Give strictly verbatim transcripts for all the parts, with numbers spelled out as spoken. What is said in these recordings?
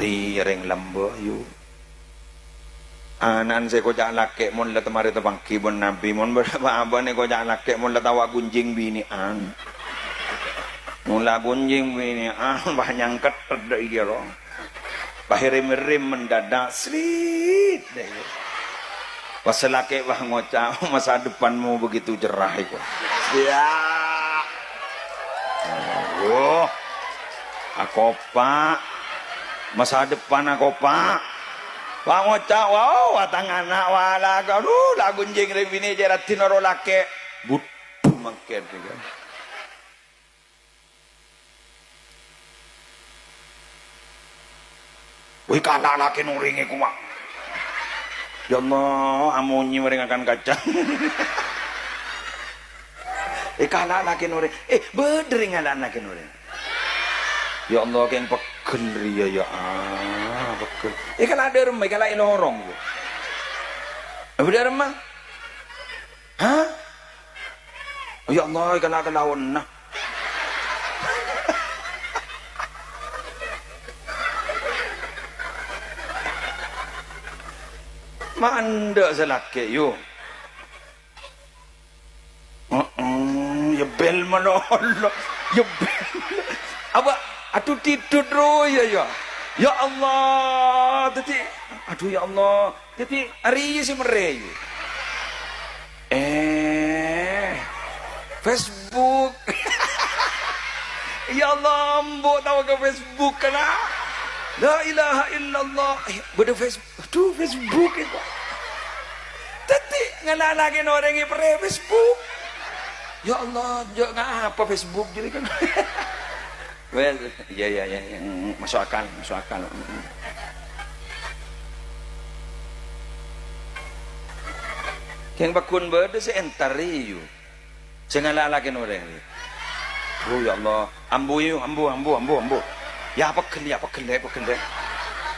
Iyâ, rèng lambâ', yu. Ana'na sè koca' lakè' mon la tamarè tapangghi bân Nabi, mon bâ-, bâbâna koca' lakè' mon la tao aghunjing binè'an. Mon la aghunjing binè'an, pas nyangket tedhâ' iyâ, ro. Pas èrèm-èrèm mendadak, slit, dâ' iyâ. Pas sè lakè' pas ngoca', "Masa depanmu begitu cerah," èko. Iyâ. Aduh. Akopa'. Masa depan akopa'. Pas ngoca', "Wow, wa tang ana', wa la, aduh, la aghunjing rèng binè' cè' raddhin oro' lakè'." Budhu mangkèn, kan. Wè, kana' lakè' orèng èko, Mak. Ya Allah, amonyè marè ngakan kacang. È, kana' lakè' orèng. Eh, bâdâ rèng kana' lakè' orèng. Ya Allah, kèng pegghel rèya, ya Allah, pegghel. È, kana' dâremma, è, kana' è lorong, ya. Apa dâremma? Hah? Ya Allah, kana' kalaonna. Ma' endâ' sè lakè', yu. Heeh, ya bel malolo. Ya bel. Apa? Aduh, tidut rowa, ya, ya. Ya Allah, dhâddhi, aduh, ya Allah. Dhâddhi, arèya sè merrè, yu. Eh, Facebook. Ya Allah, embu' tao ka Facebook, kana'. La ilaha illallah. Eh, bâdâ Face-, aduh, Facebook, èko. Dhâddhi, ngala' lakè' orèng èperrè Facebook. Ya Allah, jâ' ngapa Facebook jârèya, kan? Wes, iya, iya, iya, iya. Mm, masuk akal, masuk akal. Mm. Kèng paggun bâdâ sè entar, yu. Sè ngala' lakè' orèng, yu. Oh, ya Allah. Ambu, yu, ambu, ambu, ambu, ambu. Ya, pegghel, ya, pegghel, ya, pegghel, ya.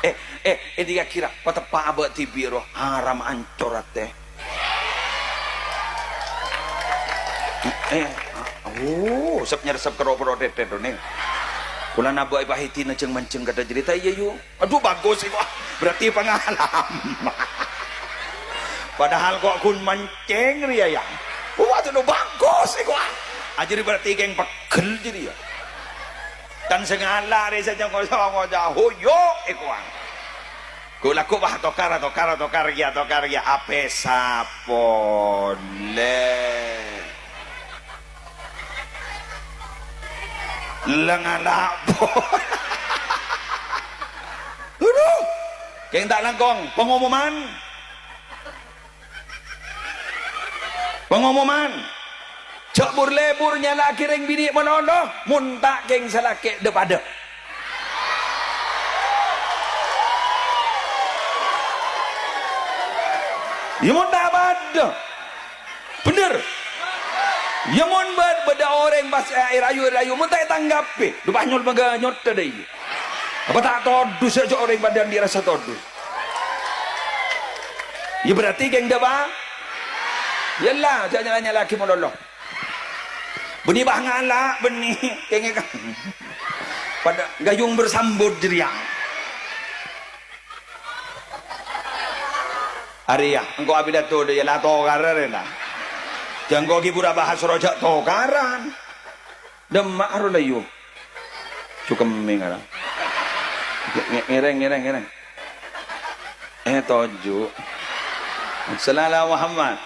Eh, eh, eh, dia kira, pateppa' abâ' dhibi', roh. Haram, ancor atè. Eh, oh, sep-nyersep kero-kero tetet, Neng. Kula nabâ' è Pahidina jeng-manjeng kadhâ' carèta, iyâ, yu. Aduh, bagus, èko. Berarti pengalaman. Padahal kok ghun mancèng rèya, ya. Wah, itu bagus, èko. Ajârèya berarti kèng pegghel jârèya. Tan sè ngala' rè sè nyongo-songo, ja, hoyo, èko. Ghu-, lagghu', wah, tokar, tokar, tokar, ya, tokar, ya, apè sapolè. Lengala' po-, Aduh. Kèng ta' langkong, pengumuman. Pengumuman. Jhâ' bur-lebur nyala'aghi rèng binè' malolo, mon ta' kèng sè lakè' dhâ-padhâ. Iyâ, mon ta' padhâ. Bhender. Iyâ, mon bâ-, bâdâ orèng pas èrayu-èrayu, mon ta' ètanggapè, dhu pas nyol-, mangga nyotha dâ' iyâ. Apa ta' todus jhâ' orèng padhâ andi' rassa todus. Iyâ, berarti kèng dhâ-pa-, iyâ la, jhâ' nyala-nyala'aghi malolo. Bânnè bâ ngala', bânnè kèngèng ka-, padâ gayung bersambut jârèya. Arèya, engko' apidato dâ' iyâ la tokara rèna. Jhâ' engko' ghi' pura bahas ro jhâ' tokaran. Dâmma aro la, yu. Cokemmè ngara. Nge-, nge-, ngèrèng, ngèrèng, ngèrèng. Eh, toju'. Sallallahu Muhammad.